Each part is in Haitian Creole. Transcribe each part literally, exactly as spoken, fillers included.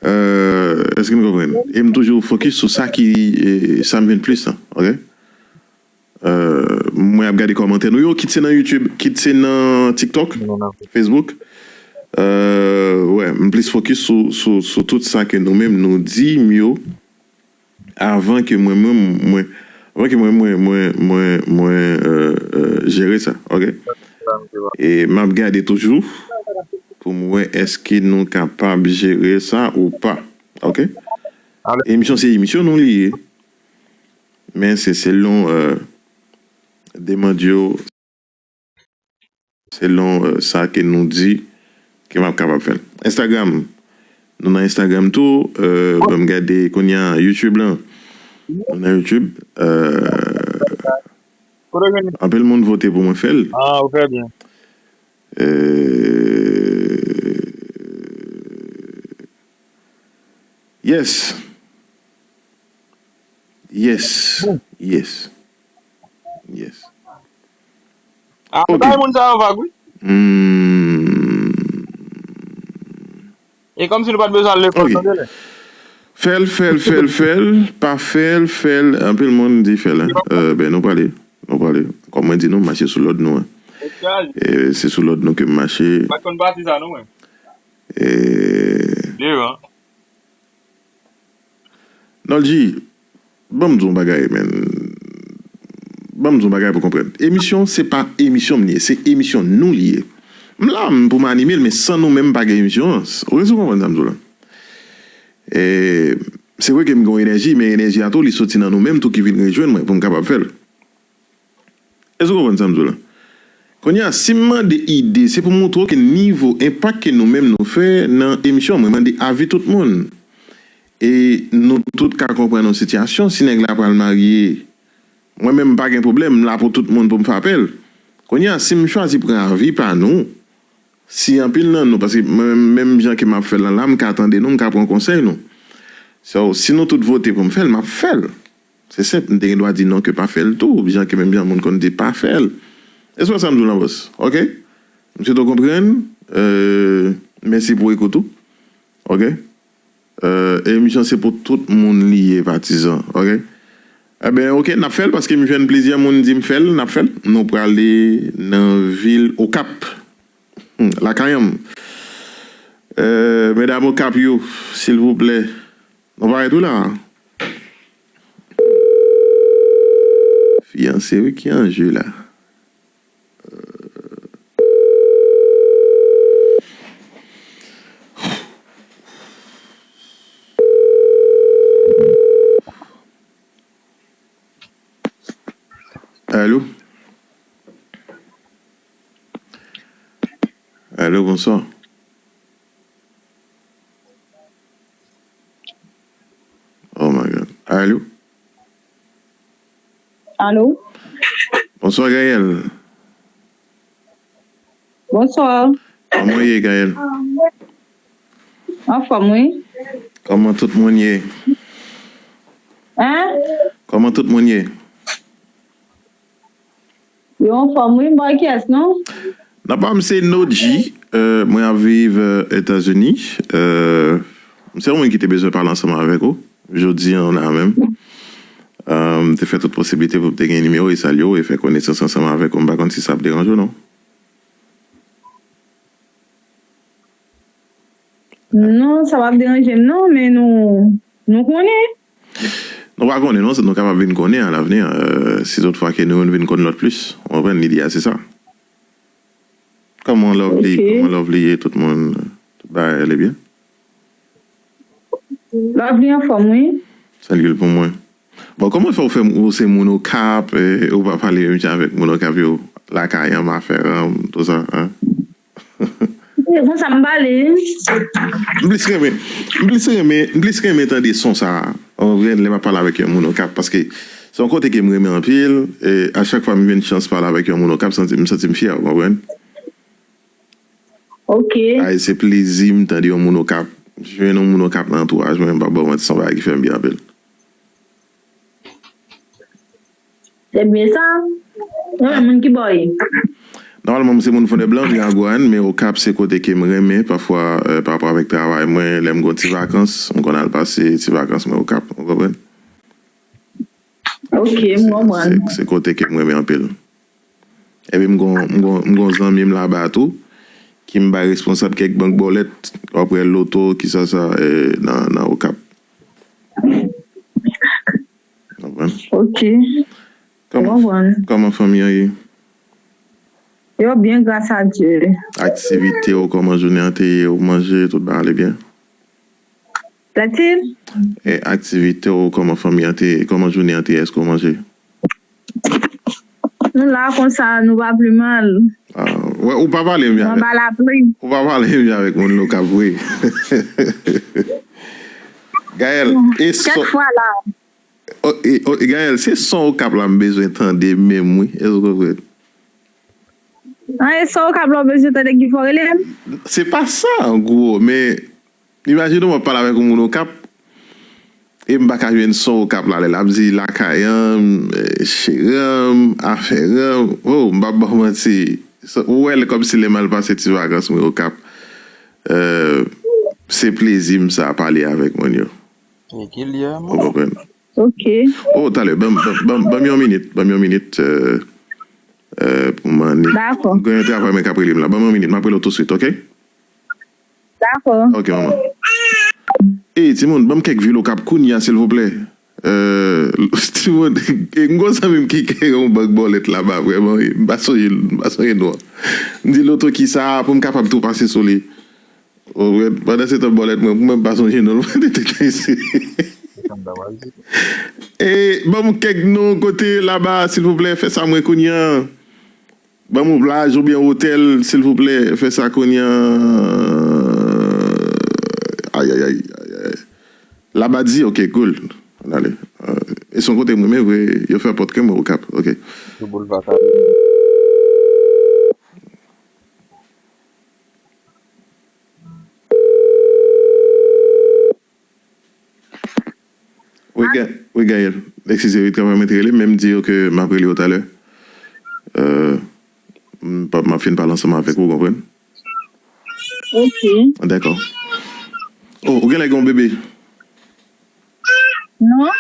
Euh, èske n konprann? E m toujou fokis sou sa ki, e, sa m jwenn plis lan, ok? Euh, mwen ap gade kòmantè nou yo, kit se nan YouTube, kit se nan TikTok, Facebook. Euh, wè, m plis fokis sou, sou, sou tout sa ke nou menm nou di m yo avan ke mwen, mwen, mwen, avan ke mwen, mwen, mwen, mwen, mwen, euh, euh, jere sa, ok? E m ap gade toujou pou m wè èske nou kapab jere sa ou pa, ok? Emisyon se emisyon nou li ye. Men se selon, euh, demann yo, selon, euh, sa ke nou di ke m ap kapab fè l. Instagram, nou nan Instagram tou, euh, ban m gade kounye a YouTube lan. Nou nan YouTube, euh, anpil moun vote pou mwen fè l. Ah, ou fè byen. Euh, yes. Yes. Yes. Yes. Ah, ou bay moun sa yo vag, wi. Hmm. E kòmsi nou pa t bezwen al lekòl, tande lè. Fè l, fè l, fè l, fè l, pa fè l, fè l. Anpil moun di fè l, hein. Euh, ben, nou prale. Nou prale. Kòm mwen di nou, mache sou lòd nou, hein. E se sou lòd nou ke m mache. Pa t konn pati sa, non, mwen. E Devan. Nolji, ban m di w yon bagay, men. Ban m di w yon bagay pou w konprann. Emisyon, se pa emisyon m li ye, se emisyon nou li ye. M la, m pou m anime l, men san nou menm, pa gen emisyon an. Ou resi konprann sa m di w la? E, se vre ke m gen yon enèji, men enèji a tou, li soti nan nou menm tou ki vin rejwenn mwen pou m kapab fè l. Èske w konprann sa m di w la? Kounye a, si m mande ide, se pou m montre w ke nivo enpak ke nou menm nou fè nan emisyon an, mwen mande avi tout moun. E nou tout ka konprann yon sitiyasyon, si nèg la pral marye, mwen menm m pa gen pwoblèm, m la pou tout moun pou m fè apèl. Kounye a, si m chwazi pran avi pa nou, si anpil nan nou, paske mwen menm, menm jan ke m ap fè l lan la, m ka tande nou, m ka pran konsèy nou. So, si nou tout vote pou m fè l, m ap fè l. Se senp, m te gen dwa di non ke pa fè l tou, jan ke menm jan moun konn di pa fè l. Èske w wè sa m di w lan, bòs? Ok? M swete w konprann. Euh, mèsi pou ekout ou. Ok? Euh, emisyon se pou tout moun li ye, patizan. Ok? Eben, ok, n ap fè l paske m jwenn plizyè moun di m fè l, n ap fè l. Nou prale nan vil Okap. Hmm, lakay an m. Euh, medam Okap yo, silvouplè. Nou parèt wi la. Fiyanse wi ki an je la. Alo? Alo, bonswa. Oh my God. Alo? Alo? Bonswa, Gaëlle. Bonswa. Kòman w ye, Gaëlle? Anfòm, wi. Kòman tout moun ye? Hein? Kòman tout moun ye? Yo anfòm, wi, m pa wè kiyès, non? Non, pa m se Nodji, euh, mwen ap viv, euh, Etazini. Euh, m se yon moun ki te bezwen pale ansanm avèk ou jodi an la menm. Euh, m te fè tout posiblite pou m te gen nimewo e salye w e fè konesans ansanm avèk ou. M pa konn si sa ap deranje w, non. Non, sa p ap deranje m, non, men nou, nou konnen. Nou pa konnen, non, se nou kapab vin konnen alavni, euh, si toutfwa ke nou vin konn lòt plis. Ou konprann, lide a se sa. Kòman Lovely, kòman Lovely ye, tout moun, tout bagay ale byen? Lovely anfòm, wi. Salye l pou mwen. Bon, kòman fè w fè m, ou se moun Okap, e, ou pa pale menm jan avèk moun Okap yo, lakay an, afè an, tout sa, hein? Se konsa m pale. M plis renmen, m plis renmen, m plis renmen tande son sa a. Ou konprann, lè m ap pale avèk yon moun Okap, paske se yon kote ke m renmen anpil, e a chak fwa m jwenn chans pale avèk yon moun Okap, santi, m santi m fyè, ou konprann? Ok. Ay, se plezi m tande yon moun Okap. Jwenn yon moun Okap nan antouraj mwen, m p ap ba w manti, se yon bagay ki fè m byen anpil. Se byen sa. Ou menm, moun ki bò w ye? Nòmalman, m se moun Fondèblan, Miragwàn, men Okap se kote ke m renmen, pafwa, euh, pa rapò avèk travay mwen, lè m gen ti vakans, m konn al pase ti vakans mwen Okap, ou konprann? Ok, m konprann. Se, se kote ke m renmen anpil. Epi m gon, m gon, m gon zanmi m laba tou, ki m bay responsab kèk bank bòlèt, w ap wè loto, kisa sa, eh, nan, nan Okap. Konprann? Ok. Kòman, kòman fanmi an ye? Yo byen, gras a Dye. Aktivite w, kòman jounen an te ye? Ou manje, tout bagay ale byen? Platin? E aktivite w, kòman fanmi an te, kòman jounen an te ye? Èske w manje? Nou la konsa, nou pa pi mal. Ah, wè, ou pa pale byen avèk. Anba lapli. Ou pa pale byen avèk moun Okap vre. Gaël, e so. Kèk fwa la. Oh, e, oh, e Gaël, se son Okap la m bezwen tande menm wi. Èske w konprann? An, e son Okap la w bezwen tande ki fò rele m? Se pa sa, an gwo, men imajine w m ap pale avèk yon moun Okap, e m pa ka jwenn son Okap la, lè l ap di lakay an, eh, cheran m, afè an, oh, m p ap ba w manti. Ou wè l kòmsi lè m al pase ti vakans mwen Okap, eh, se plezi m sa pale avèk moun yo. Ou konprann? Ok. Oh, talè, ban m yon minit, ban m yon minit, euh, euh, pou m annik. Dakò. Gen yon travay mwen k ap rele m la. Ban m yon minit, m ap rele w touswit, ok? Dakò. Ok, manman. Ey, timoun, ban m kèk vil Okap kounye a, silvouplè. Euh, timoun, m gon zanmi m ki gen yon bank bòlèt laba, vrèman, wi. M pa sonje, m pa sonje non an. M di loto kisa pou m kapab tou pase sou li. Ou konprann? Pandan se tan bòlèt mwen, mwen pa sonje non l, mwen te te isi. E, ban m kèk non kote laba, silvouplè, fè sa mwen kounye a. Ban m yon plaj oubyen otèl, silvouplè, fè sa kounye a. Ayayay, ayayay. Laba di, ok, cool. Ann ale. E se yon kote mwen, men vre, yo fè pòt kè mwen Okap, ok. Wi, Ga- wi, Gaël. Eskize, wi, travay mwen te rele, men m di yo ke m ap rele yo talè. Euh, m p ap, m ap fin pale ansanm avèk ou, ou konprann? Ok. Dakò. Oh, ou genlè gen yon bebe? Non.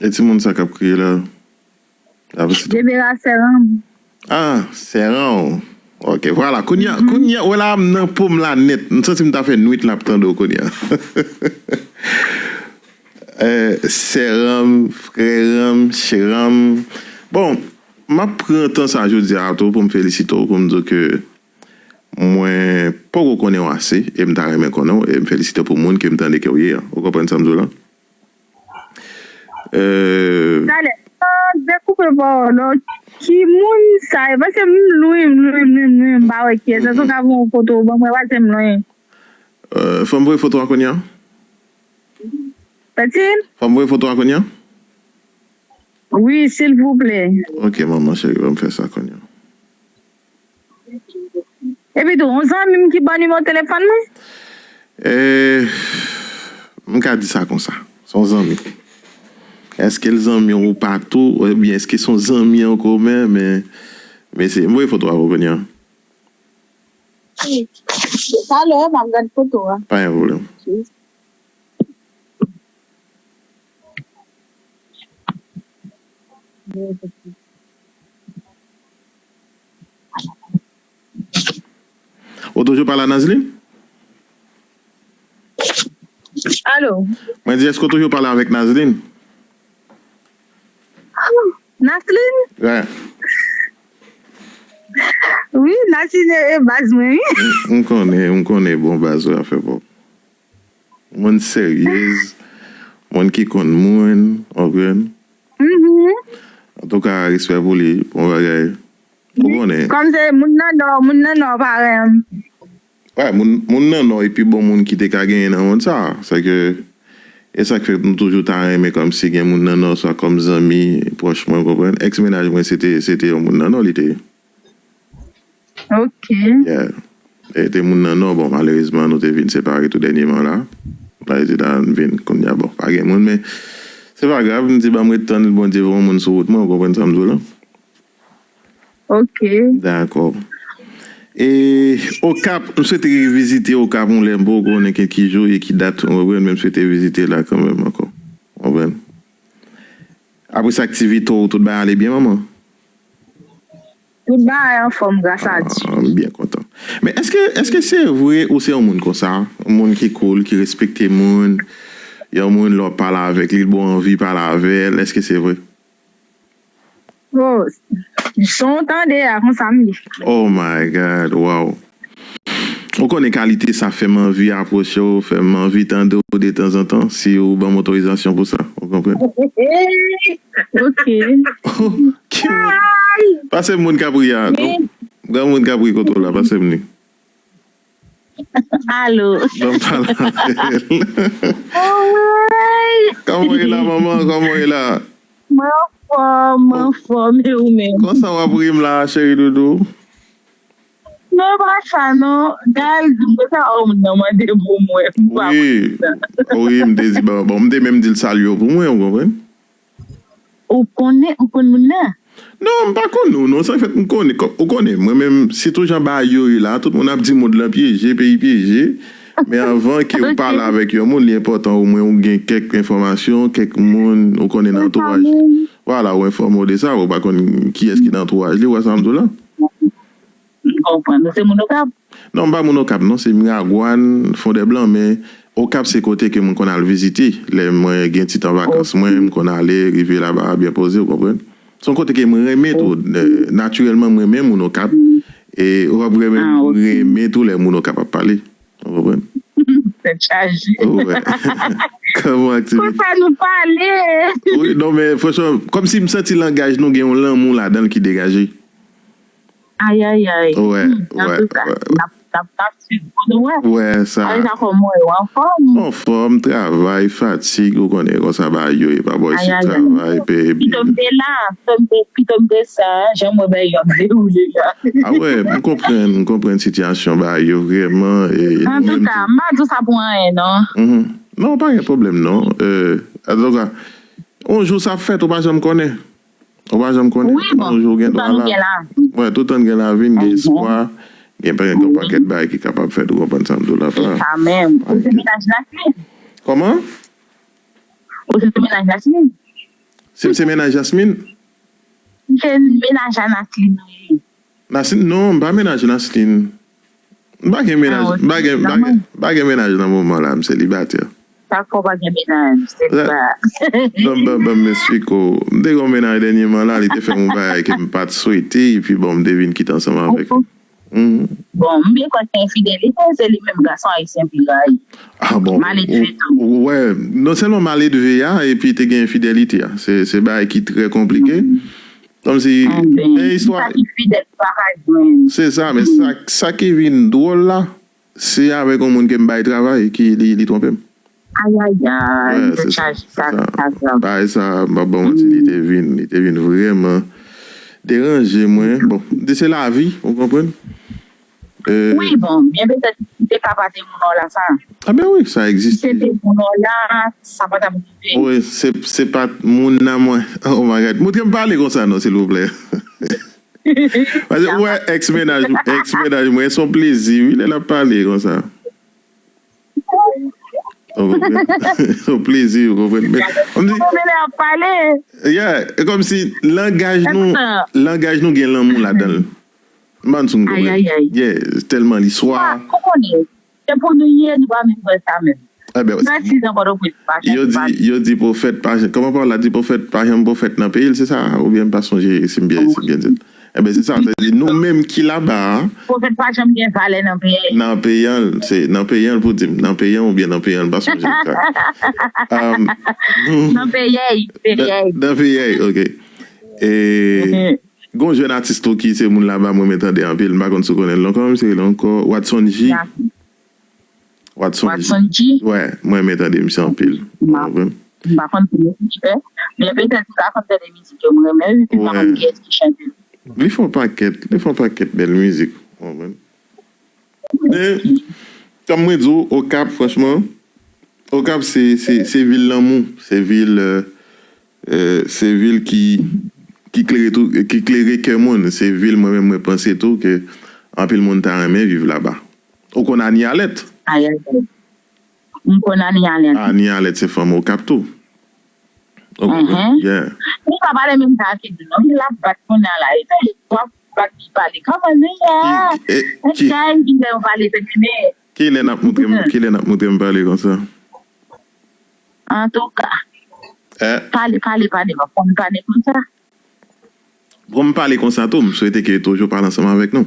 E timoun sa k ap kriye la? Bebe a sèran m. Ah, sèran w. Ok, vwala. Kounye a, kounye a, wè la, m nan po m la nèt. M santi m ta fè nwit la ap tande w kounye a. Eh, sèran m, frèran m, cheran m. Bon, m ap pran tan sa jodi a tou pou m felisite w, pou m di w ke mwen poko konnen w ase, e m ta renmen konnen w, e m felisite w pou moun ke m tande ke w ye a. Ou konprann sa m di w la? Euh, talè, san dekoupe pawòl ou, ki moun sa ye? Paske m lwen, m lwen, m lwen, m lwen, m pa wè kiyès. Èske w ka voye yon foto ban mwen, paske m lwen? Fò m voye foto a kounye a? Petin? Fò m voye foto a kounye a? Wi, silvouplè. Ok, manman cheri, ban m fè sa kounye a. Epi tou, yon zanmi m ki ban nimewo telefòn mwen. Eh, m ka di sa konsa. Se yon zanmi. Èske l zanmi w pa tou? Oubyen èske se yon zanmi an komen? Men, men se, m voye foto a pou kounye a. Talè, m ap gad foto a. Pa gen pwoblèm. Ou toujou pale a Nazlin? Alo? Mwen di, èske ou toujou pale avèk Nazlin? Nazlin? Wi. Wi, Nazlin e baz mwen, wi. M konnen, m konnen, bon baz ou afè bon. Moun seryez, moun ki konn moun, w konprann? Antouka, respè pou li, bon bagay. Ou konnen. Kòm se moun nan Nò, moun nan Nò pa renmen. Wi, moun, moun nan Nò e pi bon moun ki te ka genyen nan mond sa. Sèke, e sa k fè nou toujou ta renmen kòmsi gen moun nan Nò, swa kòm zanmi pwòch mwen, w konprann? Èks mennaj mwen, se te, se te yon moun nan Nò li te ye. Ok. Yeah. E te moun nan Nò, bon, malerezman, nou te vin separe tou dènyèman la. Malerezman, nou vin kounye a, bon, pa gen moun, men se pa grav, m di, ban m ret tann Bondye voye yon moun sou wout mwen, ou konprann sa m di w la? Ok. Dakò. E Okap, m swete revizite Okap yon lè, m poko konnen ki jou e ki dat, ou konprann, men m swete vizite la kanmenm ankò. Ou konprann? Apre sa, aktivite w, tout bagay ale byen, manman? Tout bagay anfòm, gras a Dye. Ah, m byen kontan. Men èske, èske se vre ou se yon moun konsa? Yon moun ki cool, ki respekte moun, yon moun lè w pale avèk li, l ba w anvi pale avè l, èske se vre? Oh, jan w tande a, konsa m ye. Oh my God, wow. Ou konnen kalite sa fè m anvi apwoche w, fè m anvi tande w detanzantan, si ou ban m otorizasyon pou sa, ou konprann? Ok. Ki moun? Pase m moun k ap ri a. Gran moun k ap ri kote w la, pase m li. Alo. Ban m pale avè l. Kòman w ye la, manman? Kòman w ye la? Mwen anfòm, mwen anfòm, e ou menm? Konsa w ap ri m la, cheri doudou? Non, e pa sa non. Gal di m konsa, oh, moun nan mande pou mwen. M pa Wi, wi, m te di, bon, bon, m te menm di l salye w pou mwen, ou konprann? Ou konnen, ou konn moun nan? Non, m pa konn ou, non, sa fèt m konnen. Kò- Ou konnen, mwen menm, sitou jan bagay yo ye la, tout moun ap di mond lan pyeje, peyi pyeje. Men anvan ke ou pale avèk yon moun, li enpòtan omwen ou gen kèk enfòmasyon, kèk moun ou konnen nan antouraj. Vwala, ou enfòme w de sa, ou pa konn kiyès ki nan antouraj li, ou wè sa m di w la? M konprann. Ou se moun Okap? Non, m pa moun Okap, non, se Miragwàn, Fondèblan, men Okap se kote ke mwen konn al vizite. Lè mwen gen ti tan vakans mwen, m konn ale, rive laba, byen poze, ou konprann? Se yon kote ke mwen renmen tou. Eh, natirèlman, mwen renmen moun Okap. E ou ap renmen, renmen tou lè moun Okap ap pale. Ou konprann? Tèt chaje. Wè. Kòman aktivite? Konsa nou pale. Wi, non, men franchman, kòmsi m santi langaj nou gen yon lanmou ladan l ki degaje. Ayayay. Wè, Hmm, nan wè, tout ka, wè. N ap, n ap, n ap swiv pou nou wè. Wè, sa. Ayayay, kòman w ye, w anfòm? Anfòm, travay, fatig, ou konnen, konsa bagay yo ye, pa bò isit, Ayayay. Travay, peyi. Pito m te la, pito m te, pito m te sa, jan m wè bagay yo ap dewoule la. A wè, m konprann, m konprann sitiyasyon bagay yo vrèman. E, nou menm Antouka, m pa di w sa pou anyen, non. Mhm. Non, pa gen pwoblèm, non. Eh, antouka, yon jou sa ap fèt, ou pa janm konnen. Ou pa janm konnen. Wi, bon, Yon jou gen toutan dwa nou la. Gen lavi. Wè, toutan gen lavi, gen Mhm. espwa, gen pa gen yon pakèt bagay ki kapab fèt, ou konprann sa m di w la, pa. Se sa menm. Ou se mennaj Naslin? Kòman? Ou se mennaj Naslin? Si m se mennaj Jasmine? Se mennaj a Naslin ou ye? Naslin, non, m pa mennaj Naslin. M pa gen mennaj, Ah, ok. m pa gen, m pa gen, m pa gen mennaj nan moman la, m selibatè. Sa k fè w pa gen mennaj, seliba. Ban m, ban m, ban m esplike w. M te gen yon mennaj dènyèman la, li te fè m yon bagay ke m pa t swete, epi bon, m te vin kite ansanm avèk li. Mhm. Bon, m byen kwè se enfidelite, se li menm gason ayisyen pi rayi. Ah bon. Maledve tou. Ou- ou- Wè, non sèlman maledve a, epi te gen enfidelite a. Se, se bagay ki trè konplike. Kòmsi, Anben, e istwa, sa ki fidèl pa ka jwenn. Se sa, men sa, sa ki vin dwòl la, se avèk yon moun ke m bay travay, ki li, li twonpe m. Ayayay, Wè, tèt se sa, chaje, se sa, sa. sa grav. Bagay sa, m pa ba w manti, li te vin, li te vin vrèman deranje mwen. Bon, m di se lavi, ou konprann? Eh, Wi, bon, byen petèt, si se pa pa te moun an la sa. Ah ben wi, sa egziste. Si se te moun an la, sa pa t ap rive. Wi, se, se pa t moun nan mwen. Oh my God. Montre m pale konsa non, silvouplè. Paske ou wè, ex mennaj, ex mennaj mwen, se yon plezi, wi, lè l ap pale konsa. Ou konprann? Se yon plezi, ou konprann? Men, kòmsi, Ou konprann lè ap pale. Yeah, e kòmsi langaj nou, Sa kontan. Langaj nou gen lanmou ladan l. M pa konn si nou konprann. Ayayay. Yeah, tèlman li swa. Ou konnen, se pou nou ye, nou pa menm wè sa menm. Eh ben, Mwen siz an Pòtoprens, pa yo di, yo di pwofèt pa, kòman pawòl la di, pwofèt pa janm pwofèt nan peyi l, se sa? Oubyen m pa sonje si m byen, si m byen di l. Eh ben, se sa, se di nou menm ki laba a. Pwofèt pa janm gen valè nan peyi. Nan peyi an, se nan peyi an pou di m, nan peyi an oubyen nan peyi an, m pa sonje sa. Um, Nan peyi, peyi. Nan peyi, ok. E, gon jèn atis tou ki se moun laba mwen renmen tande anpil, m pa konn si w konnen l ankò, menm si l ankò, Watson G. Watson G. Watson G. Wè, mwen renmen tande misye anpil. Ma- M pa konn si misye fè, men petèt m ka konn tande mizik yo m renmen, wi, m pa konn kiyès ki chante. Li fè yon pakèt, li fè yon pakèt bèl mizik, ou konprann? Men, kòm mwen di w, Okap, franchman, Okap se, se, se vil lanmou, se vil, euh, euh, se vil ki, ki klere tou, ki klere kè moun, se vil mwen menm mwen panse tou ke Anpil moun ta renmen viv laba. Ou konn Ani Alèt? Ayayay. M konn Ani Alèt. Ani Alèt se fanm Okap tou. Ou konprann? Yeah. Li pa pale menm sa ak Edwin non. Li la bat kounye a la. E se w ap bat li pale. Kòman nou ye? Ki- e- ki- Kay ki lè yo pale se meme. Kilè n ap montre m, kilè n ap montre m pale konsa? Antouka, Eh, pale, pale, pale. Fò m pale konsa. Bon, m pale konsa tou, m swete ke toujou pale ansanm avèk nou.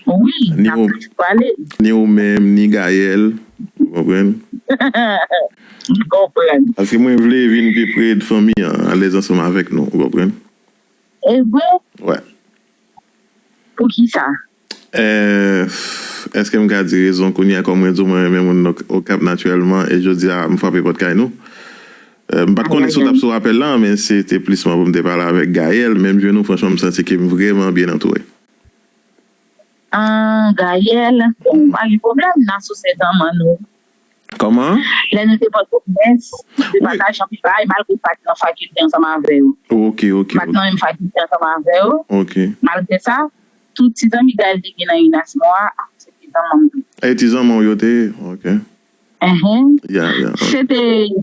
Wi, n ap toujou pale. Ni ou menm, ni Gaëlle, ou konprann? M konprann. Paske mwen vle vin pi pre de fanmi an, alèz ansanm avèk nou, ou konprann? E vre? Wè. Poukisa? Eh, èske m ka di rezon kounye a, kòm mwen di w, mwen renmen moun Okap natirèlman, e jodi a, m frape pòt kay nou. Eh, m pa t konnen si w t ap sou apèl la, men se te plis mwen pou m te pale avèk Gaëlle, menm jan nou, franchman, m santi ke m vrèman byen antoure. Ah, Gaëlle, bon, pa gen pwoblèm, n a sou sèt an man nou. Kòman? Lè nou te Pòtoprens, nou te pataje anpil bagay, malgre m pa t nan fakilte ansanm avè yo. Ok, ok. M pa t nan menm fakilte ansanm avè yo. Ok. Malgre sa, tout ti zanmi Gaëlle te gen nan UNASMO a, se te zanmi m tou. E ti zanmi w yo te ye? Ok. Enhen. Ya, ya. Se te,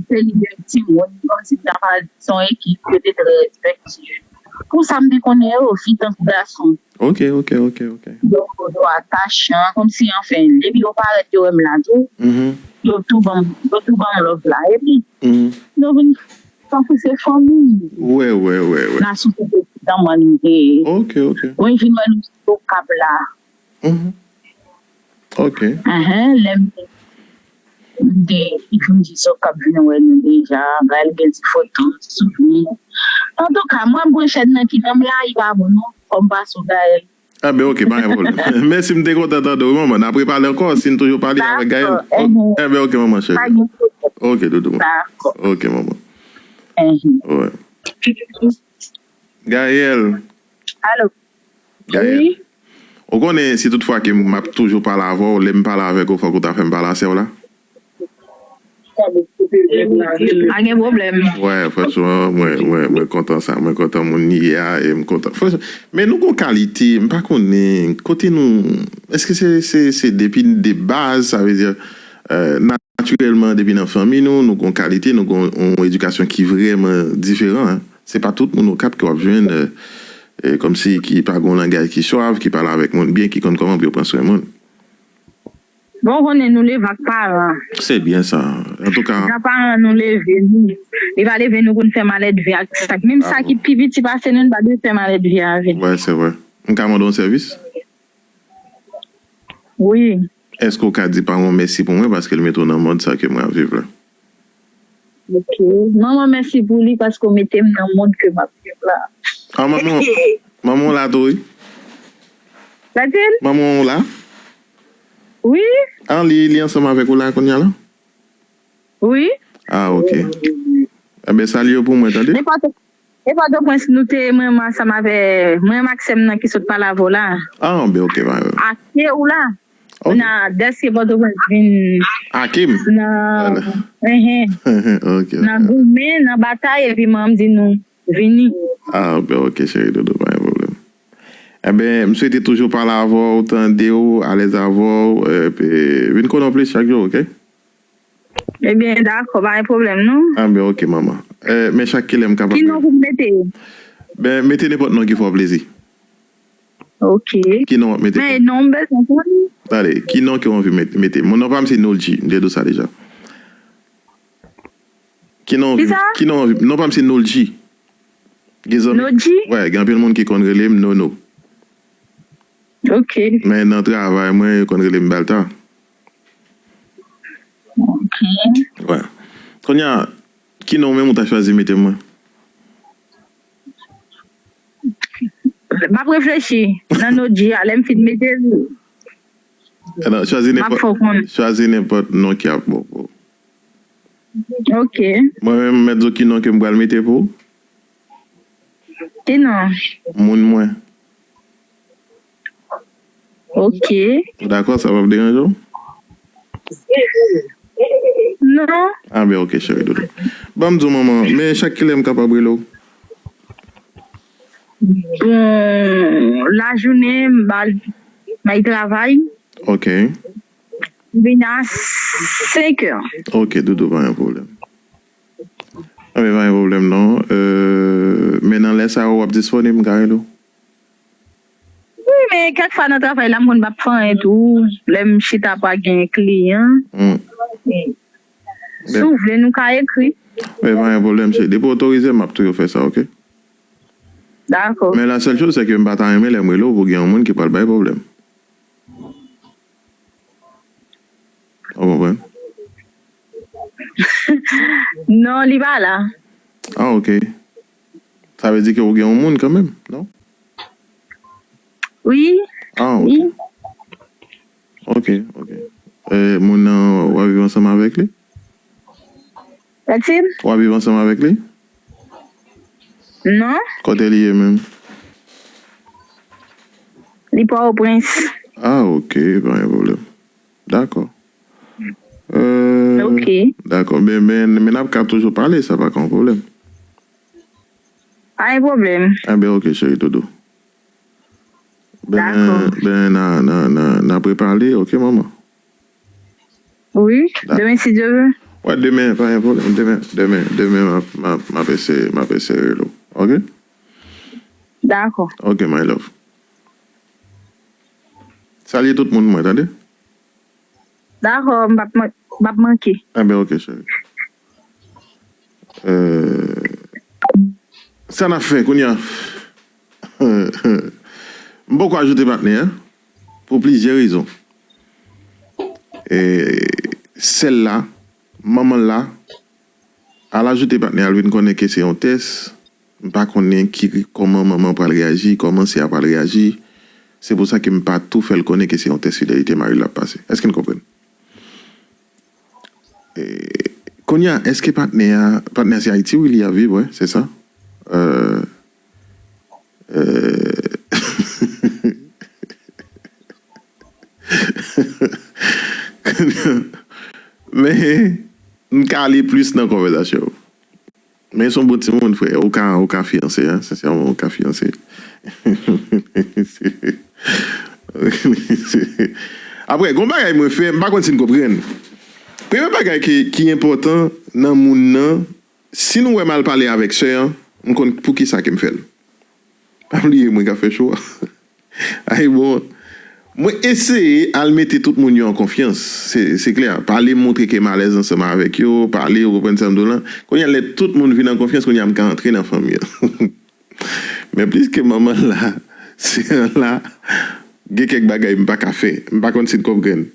se li de timoun, kòmsi m ta pral di se yon ekip, yo te trè respektyè. Pou sa m te konnen yo, fi tankou gason. Ok, ok, ok, ok. Yo, yo atachan, kòmsi, anfen, depi yo parèt, yo wè m la tou, Mhm, yo tou ban m, yo tou ban m love la. Epi, mhm. nou vin tankou se fanmi. Wè, wè, wè, wè. Nan sou kote dan mwen nou te ye. Ok, ok. Mwen vin wè nou sou Okap la. Mhm. Ok. Enhen, lè m m te vin di sou Okap vin wè nou deja, Gaëlle gen ti foto, ti souvni. Antouka, mwen bwen chèn nan ki nan m la, li pa bon non. Fò m pase w Gaëlle. Ah ben ok, pa gen pwoblèm. Mèsi, m te kontan tande w, manman. N ap repale ankò, si n toujou pale avèk Gaëlle. Dakò, enhen. Eh ben ok, manman cheri. Pa gen pwoblèm. Ok, doudou mwen. Dakò. Ok, manman. Enhen. Wè. Gaëlle. Alo. Gaëlle. Wi. Ou konnen, si tout fwa ke m ap toujou pale avè w, lè m pale avèk ou, fòk ou ta fè m pale a sè w la? Pa gen pwoblèm. Wè, franchman, mwen, mwen, mwen kontan sa. Mwen kontan moun li ye a, e m kontan. Franchman, men nou gon kalite, m pa konnen, kote nou, èske se, se, se depi de baz, sa vle di, euh, natirèlman, depi nan fanmi nou, nou gon kalite, nou gon yon edikasyon ki vrèman diferan, en. Se pa tout moun Okap ke w ap jwenn, euh, euh, kòmsi ki pa gon langaj ki swav, ki pale avèk moun byen, ki konn kòman pou yo pran swen moun. Bon, konnen nou leve ak paran. Se byen sa. Antouka. Jan paran nou leve nou. Li pa leve nou pou n fè malèdve ak sa. Menm sa ki pi piti pase nou, nou pa dwe fè malèdve avè l. Wè, se vre. M ka mande yon sèvis? Wi. Èske w ka di paran w mèsi pou mwen paske l mete w nan mond sa ke mwen ap viv la? Ok. Manman, mèsi pou li paske w mete m nan mond ke m ap viv la. Ah, manman, manman w la tou, wi. Sa di l? Manman w la? Wi. Ah, li, li ansanm avèk ou la kounye a la? Wi. Ah, ok. Enben, salye yo pou mwen, tande? Nenpòt, nenpòt pwens nou te, mwen, mwen ansanm avè, mwen, ak sè m nan ki sot pale avè w la. Ah, ben, ok, pa. Ake ou la. Ok. Nan dèske Pòtoprens vin Ake m? Nan, enhen, Ok. Nan goumen, nan batay, epi manman m di nou vini. Ah, ben, ok, cheri doudou, pa gen pwoblèm. Enben, m swete toujou pale avè w, tande w, alèz avè w, epi vin konnen w plis chak jou, ok? Ebyen, dakò, pa gen pwoblèm, non. Ah, ben, ok, manman. Eh, men chak kilè m kapab. Ki non pou m mete? Ben, mete nenpòt non ki fè w plezi. Ok. Ki non w ap mete? Men non m bezwen konn. Tande, ki non ke w anvi met-, mete? Mon non pa m se Nolji, m te di w sa deja. Ki non w anvi? Kisa? Ki non w anvi? Non pa m se Nolji. Gen zanmi. Nolji? Wè, gen anpil moun ki konn rele m Nono. Ok. Men nan travay mwen, yo konn rele m Balta. Ok. Wè. Kounye a, ki non menm ou ta chwazi mete mwen? M ap reflechi nan Nolji a, lè m fin mete l. Alò, chwazi M ap nenpòt, fè w konnen. Chwazi nenpòt non ki ap bon pou ou. Ok. Mwen menm, m mèt di w ki non ke m pral mete pou ou. Ki non? Moun mwen. Ok. Ou dakò, sa p ap deranje w? Non. Ah, ben, ok, cheri doudou. Ban m di w, manman, men chak kilè m kapab rele w? Bon, lajounen, m al, m al travay. Ok. M vini a senk è. Ok, Doudou, pa gen pwoblèm. Anben, pa gen pwoblèm non. Euh, men nan lè sa yo w ap disponib, m ka rele w? Wi, men kèk fwa nan travay la, m konn p ap fè anyen tou. Lè m chita pa gen kliyan. Hmm. E, si w vle, nou ka ekri. Men pa gen pwoblèm, cheri. Depi w otorize, m ap toujou fè sa, ok? Dakò. Men la sèl choz, se ke m pa ta renmen lè m rele w pou gen yon moun ki pral bay pwoblèm. Ou konprann? Non, li pa la. Ah, ok. Sa vle di ke ou gen yon moun kanmenm, non? Wi. Ah, ok. Wi. Ok, ok. E, moun nan, w ap viv ansanm avèk li? Pati? W ap viv ansanm avèk li? Non, Kote li ye menm? li Pòtoprens. Ah, ok, pa gen pwoblèm. Dakò. Euh, Ok. Dakò. Ben, ben, men n ap ka toujou pale, sa pa ka yon pwoblèm. Pa gen pwoblèm. Enben, ok, cheri Doudou. Ben, Dakò. Ben, n a, n a, n a, n a prepare, ok, manman? Wi, Dakò. Demen, si Dye vle. Wè, demen, pa gen pwoblèm. Demen, demen, demen, m ap, m ap, m ap eseye, m ap eseye rele w. Ok? Dakò. Ok, my love. Salye tout moun mwen, tande? Dakò, m p ap man- m p ap manke. Enben, ok, cheri. Euh, sa n ap fè kounye a? M poko ajoute patnè a pou plizyè rezon. E sè l la, manman l la, al ajoute patnè a, l vin konnen ke se yon tès. M pa konnen ki, kòman manman pral reyaji, kòman sè a pral reyaji. Se pou sa ke m pa tou fè l konnen ke se yon tès fidelite mari l ap pase. Èske n konprann? E, kounye a, èske patnè a, patnè a se Ayiti, wi, li ap viv, wè, se sa? Euh, euh, men, m ka ale plis nan konvèsasyon. Men se yon bon timoun, frè. Ou ka, ou ka fiyanse, hein? Sensèman, ou ka fiyanse. Apre, gon bagay mwen fè, m pa konn si n konprann. Premye bagay ki, ki enpòtan nan moun nan, si nou wè m al pale avèk sè an, m konn poukisa ke m fè l. Pa bliye mwen ka fè cho a. Ay bon. Mwen eseye al mete tout moun yo an konfyans. Se, se klè. Pale montre ke m alèz ansanm avèk yo. Pale, ou konprann sa m di w lan. Kounye a, lè tout moun vin an konfyans, kounye a m ka antre nan fanmi an. Men pliske manman la, sè an la, gen kèk bagay m pa ka fè. M pa konn si n konprann.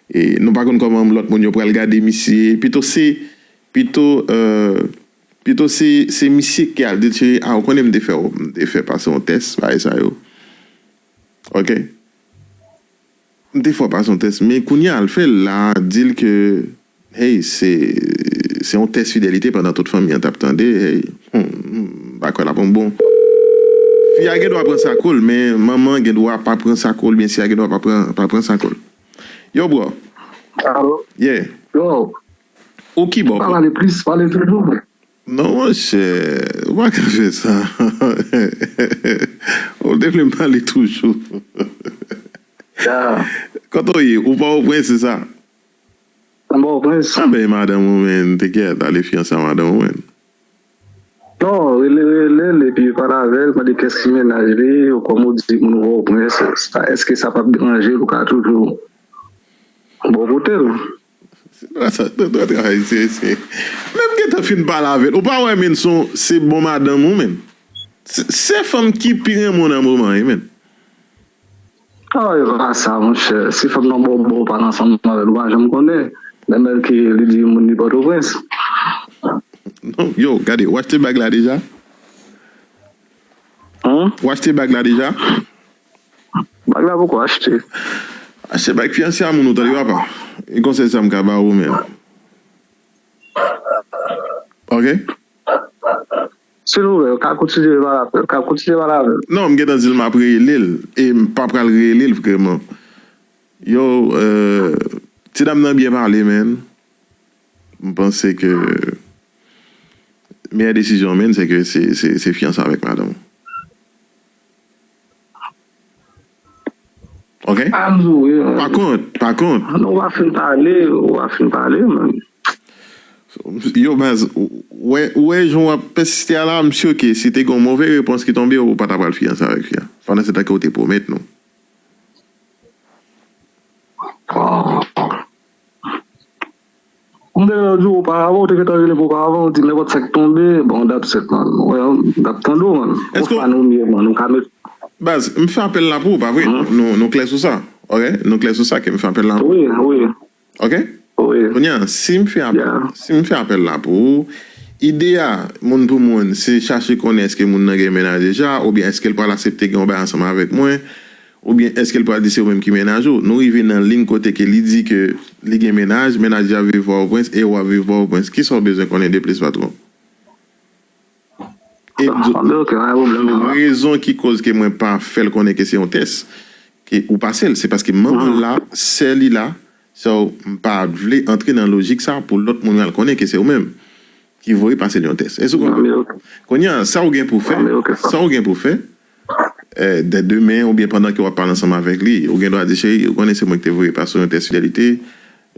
E nou pa konn kòman lòt moun yo pral gade misye. Pito se, pito, euh, pito se, se misye ki al detire, ah, ou konnen m te fè, m te fè pase yon tès, bagay sa yo. Ok? M te fè w pase yon tès, men kounye a, al fè l la, di l ke, hey, se, se yon tès fidelite pandan tout fanmi an t ap tande, hey, hmm, hmm, m pa kwè l ap yon bon. Fi a gen dwa pran sa kou l, men manman an gen dwa pa pran sa kou l, byen sè a gen dwa pa pran, pa pran sa kou l. Yo, bro. Alo. Yeah. Yo, Ou ki bò? pa pale plis, pale toujou. Non, monchè, ou pa ka fè sa. Ou te vle m pale toujou. Ya. Kote w ye? Ou Pòtoprens, se sa? Mwen Pòtoprens. A ben, madanm ou, men, te kèt, ale fiyanse a madanm ou, men. Non, rele, rele l, epi pale avè l, mande kès ki mennaj li, ou kòman ou di moun ou Pòtoprens, sa, èske sa p ap deranje l, ou ka toujou bò kote l? Se pa sa, tout travay, se, se. Menm gentan fin pale avè l. Ou pa wè, men, se, se bon madanm ou, men. Se, se fanm ki pi renmen w nan moman, wi, men. Ah, e pa sa, monchè. Si fanm nan bò bò, ou pa ansanm avè l, ou pa janm konnen. Menm èl ke li di moun li Pòtoprens. Non, yo, gade, ou achte bag la deja? Hein? Ou achte bag la deja? Bag la poko achte. Achte bag fiyanse a moun ou, tande, papa. E konsèy sa m ka ba ou, men. Ok? Silvouplè, ou ka kontinye pale avè l, ou ka kontinye pale avè l. Non, m gentan di l m ap rele l, e m pa pral rele l vrèman. Yo, euh, ti dam nan byen pale, men. M panse ke meyè desizyon, men, se ke se, se, se fiyanse avèk madanm ou. Sa m di w, wi, man. Pa kont, pa kont. Non, w pa fin pale, w pa fin pale, man. Yo, baz, ou wè, ou wè jan w ap pèsiste a la, m si ke si te gen yon move repons ki tonbe, ou pa ta pral fiyanse avèk fi a. Pandan se tan ke ou te pwomèt nou. M te rele w di w oparavan, ou te gentan rele m oparavan, ou di nenpòt sa k tonbe, bon, that's it, man. Well, n ap tande w, man. Ou fan ou m ye, man, ou ka met. Baz, m fè apèl la pou ou, pa vre? Nou, nou klè sou sa. Ok? Nou klè sou sa ke m fè apèl la pou ou. Wi, wi. Ok? Wi. Kounye a, si m fè apèl, si m fè apèl la pou ou, ide a, moun pou moun, se chache konnen èske moun nan gen mennaj deja, oubyen èske l pral aksepte gen yon bagay ansanm avèk mwen, oubyen èske l pral di se ou menm ki mennaj ou. Nou rive nan liy kote ke li di ke li gen mennaj, mennaj li ap viv Pòtoprens e ou ap viv Pòtoprens. Kisa w bezwen konnen de plis, patwon? E rezon ki koz ke mwen pa fè l konnen ke se yon tès ke ou pase l, se paske manman l la, sè li la, so m pa vle antre nan lojik sa pou lòt moun al konnen ke se ou menm ki voye pase l yon tès. Èske w konprann? Kounye a, sa w gen pou fè, sa w gen pou fè, dè demen oubyen pandan ke w ap pale ansanm avèk li, ou gen dwa di, cheri, ou konnen se mwen ki te voye pase w yon tès fidelite,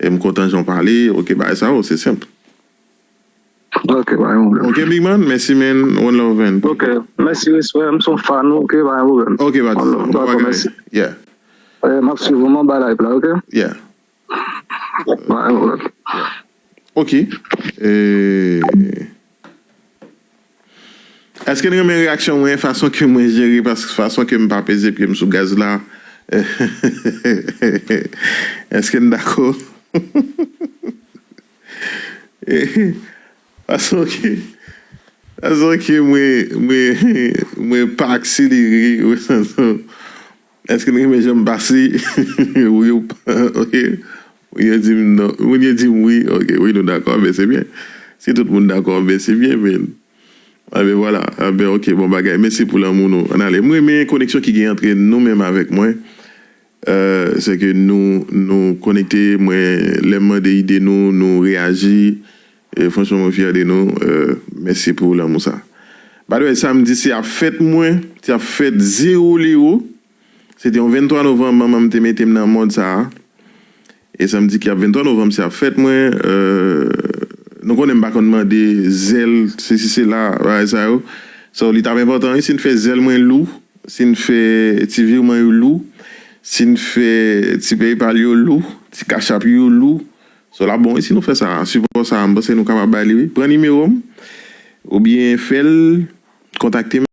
m kontan jan w pale, ok, bagay sa yo, se senp. Ok, pa gen pwoblèm. Ok, big man, mèsi, man. One love, man. Ok, mèsi, respè, m se yon fan ou, ok, pa gen pwoblèm. Ok, pa di sa. Dakò, mèsi. Yeah. M ap swiv ou, m anba live la, ok? Yeah. Pa gen pwoblèm. Ok. Èske n renmen reyaksyon mwen, fason ke mwen jere, fason ke m pa peze pye m sou gaz la? Èske n dakò? Fason ke, fason ke mwen, mwen, mwen pa akselere. Èske n renmen jan m pase? Wi ou pa? Ok. Moun yo di m non. Moun yo di m wi. Ok, wi, nou dakò, ben se byen. Si tout moun dakò, ben se byen, men. Enben vwala. Enben ok, bon bagay. Mèsi pou lanmou nou. Ann ale. M renmen koneksyon ki gen antre nou menm avèk mwen. Se ke nou, nou konekte, mwen, lè m mande ide nou, nou reyaji. E franchman, mwen fyè de nou. Mèsi pou lanmou sa. By the way, samdi se ap fèt mwen, se ap fèt zewo lewo. Se te yon venntwa novanm, manman m te mete m nan mòd sa a. E samdi ki ap venntwa novanm, se ap fèt mwen. Nou konnen m pa konn mande zèl, sesi sela, bagay sa yo. So, li t ap enpòtan, wi, si n fè zèl mwen lou, si n fè ti virman yo lou, si n fè ti PayPal yo lou, ti Cash App yo lou. So, l ap bon, wi, si nou fè sa, sipò sa a, m panse nou kapab bay li, wi. Pran nimewo m, oubyen fè l kontakte m.